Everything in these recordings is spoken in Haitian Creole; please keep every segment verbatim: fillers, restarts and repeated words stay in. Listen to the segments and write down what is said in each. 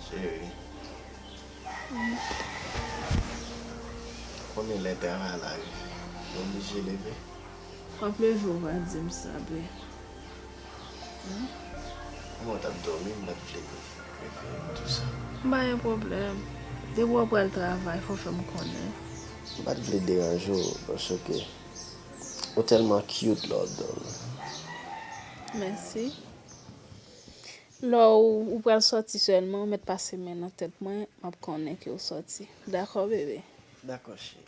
Cheri, konnen lè travay la rive, m oblije leve. W ap leve, ou pa di m sa, bebe. Kòman w t ap dòmi, m pa t vle reveye w, tou sa. M pa gen pwoblèm. Depi w ap pral travay, fò w fè m konnen. M pa t vle deranje w, paske ou tèlman cute lè w ap dòmi. Mèsi. Lè w, ou pral sòti sèlman, ou mèt pase men nan tèt mwen, m ap konnen ke w sòti. Dakò, bebe? Dakò, cheri.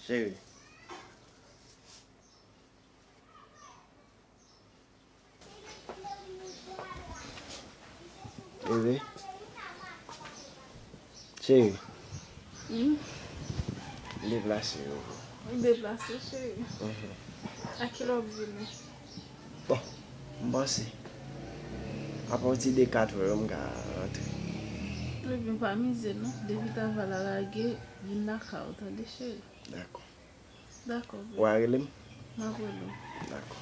Cheri. Bebe. Cheri. Hmm? M deplase yo. Ou deplase, cheri? Mhm. A kilè w ap vini? Bon, m panse apati de kat è yo m ka rantre. Bebe, pa mize non. Depi travay la lage, vin lakay ou, tande, cheri? Dakò. Dakò, bebe. W a rele m? M ap rele w. Dakò.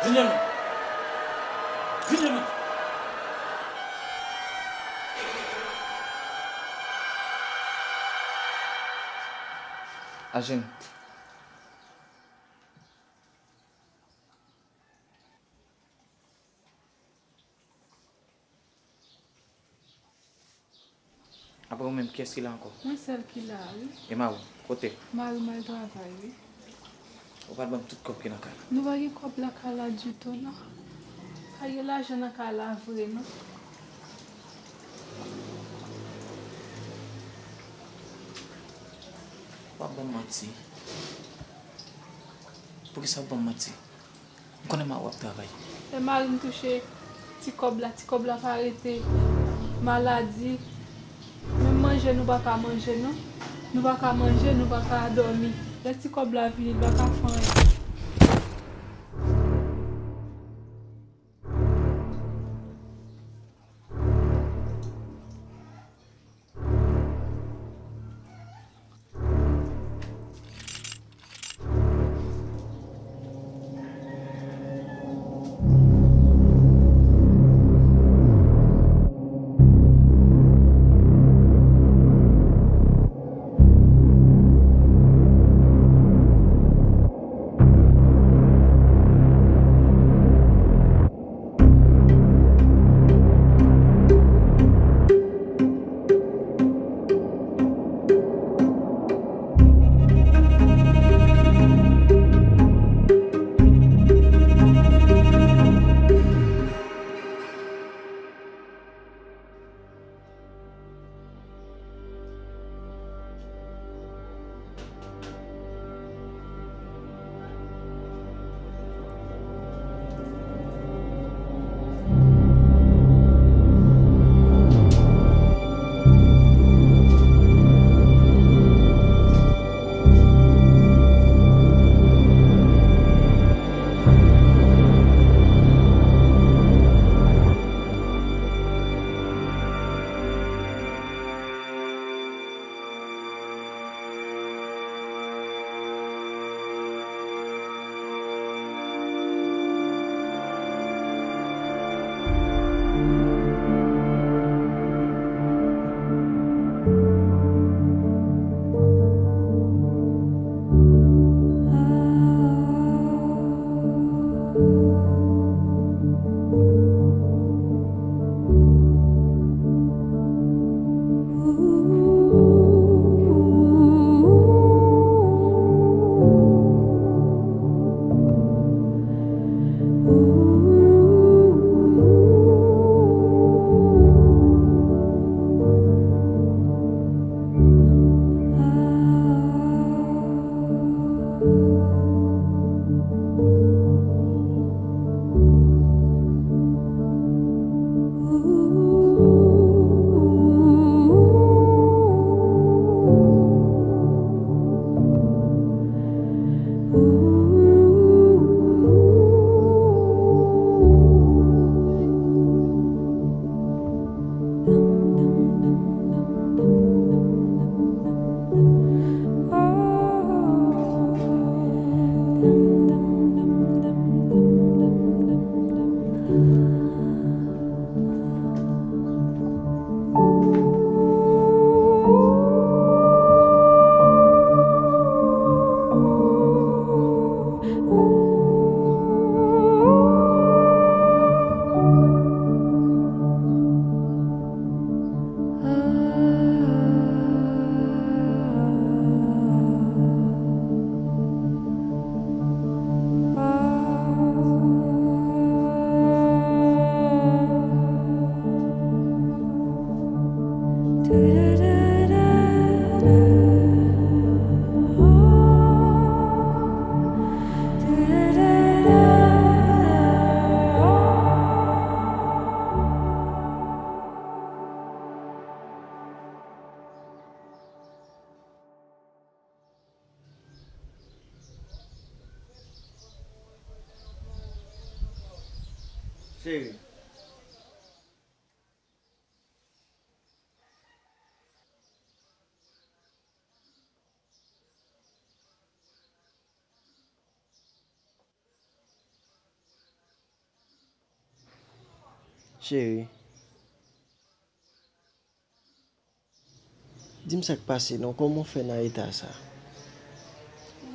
Vin jwenn mwen. Vin jwenn mwen. Ajin. Apre ou menm, kiyès ki la ankò? Mwen sèl ki la a, wi. E mari w, kote l? Mari m al travay, wi. Ou pa t ban m tout kòb ki nan kay la? Nou pa gen kòb lakay la ditou, non. Pa gen lajan nan kay la vre, non. Ou pa ban m manti. Poukisa ou ban m manti? M konnen mari w ap travay. Lè mari m touche ti kòb la, ti kòb la pa rete. Maladi. Menm manje nou pa ka manje, non. Nou pa ka manje, nou pa ka dòmi. Lè ti kòb la vini, l pa ka fè anyen. Cheri. Cheri, di m sa k pase non, kòman w fè nan eta sa?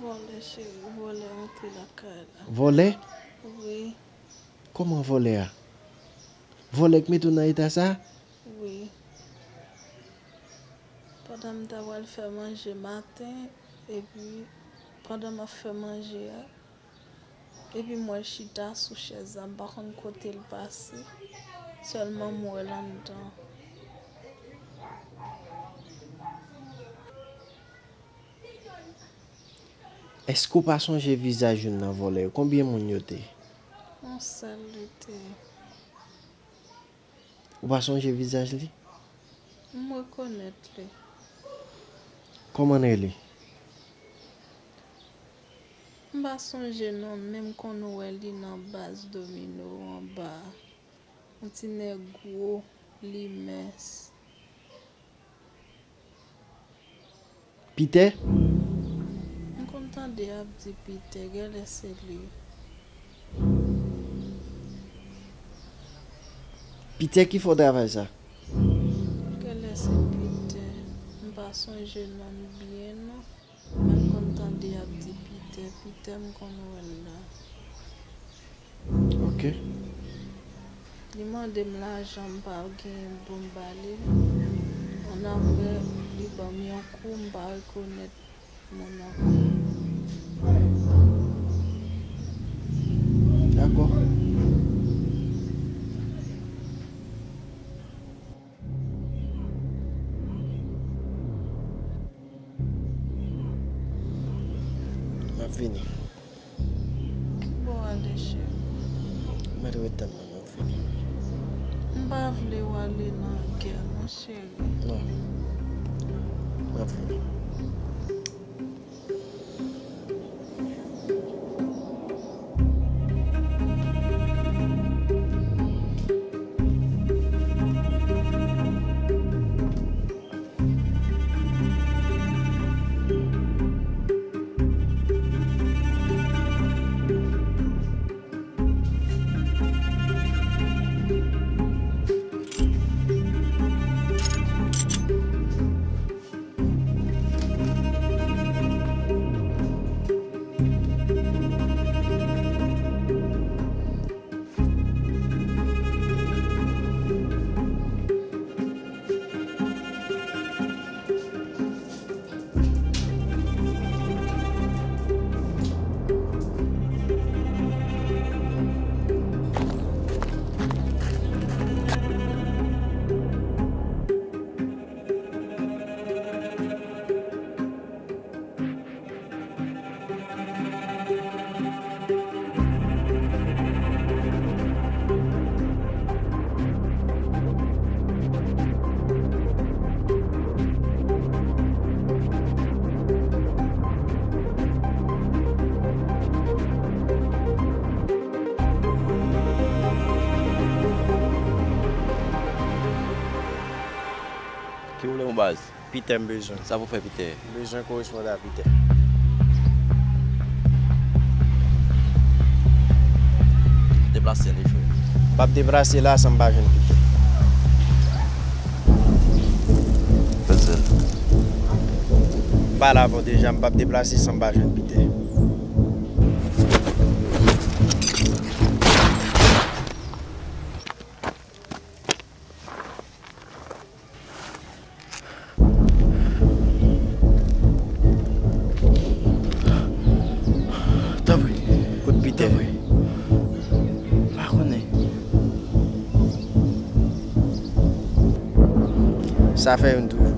Vòlè, cheri, vòlè antre lakay la. Vòlè? Wi. Kòman vòlè a? Vòlè k mete w nan eta sa? Wi. Pandan m ta pral fè manje maten, epi pandan m ap fè manje a, epi m wè l chita sou chèz la, m pa konn kote l pase, sèlman m wè l anndan. Èske w pa sonje vizaj youn nan vòlè yo? Konbyen moun yo te? Yon sèl li te ye. Ou pa sonje vizaj li? M rekonèt li. Kòman l rele? M pa sonje non, men m konn wè li nan baz domino anba a. Yon ti nèg gwo, li mens. Pitè? M konn tande y ap di Pitè, genlè se li. Pitè ki fè w travay sa? Genlè se Pitè. M pa sonje non l byen non. Men m konn tande y ap di Pitè. Pitè m konn wè l la. Ok. Li mande m lajan, m pa genyen pou m ba li. Annapre, li ban m yon kou, m pa rekonèt moun nan. Dakò. M ap vini. Ki bò w ale, cheri? Mèt ret tann mwen, m ap vini. M pa vle w ale nan gè non, cheri. Non. M ap vini. Ki w vle, mon baz? Pitè m bezwen. Sa pou fè Pitè? M bezwen korespondan Pitè. Deplase li, frè. M p ap deplase la san m pa jwenn Pitè. Fè sèl. M pale avè w deja, m p ap deplase san m pa jwenn Pitè. Tanpri. Kot Pitè? Tanpri. M pa konnen. Sa fè youn tou.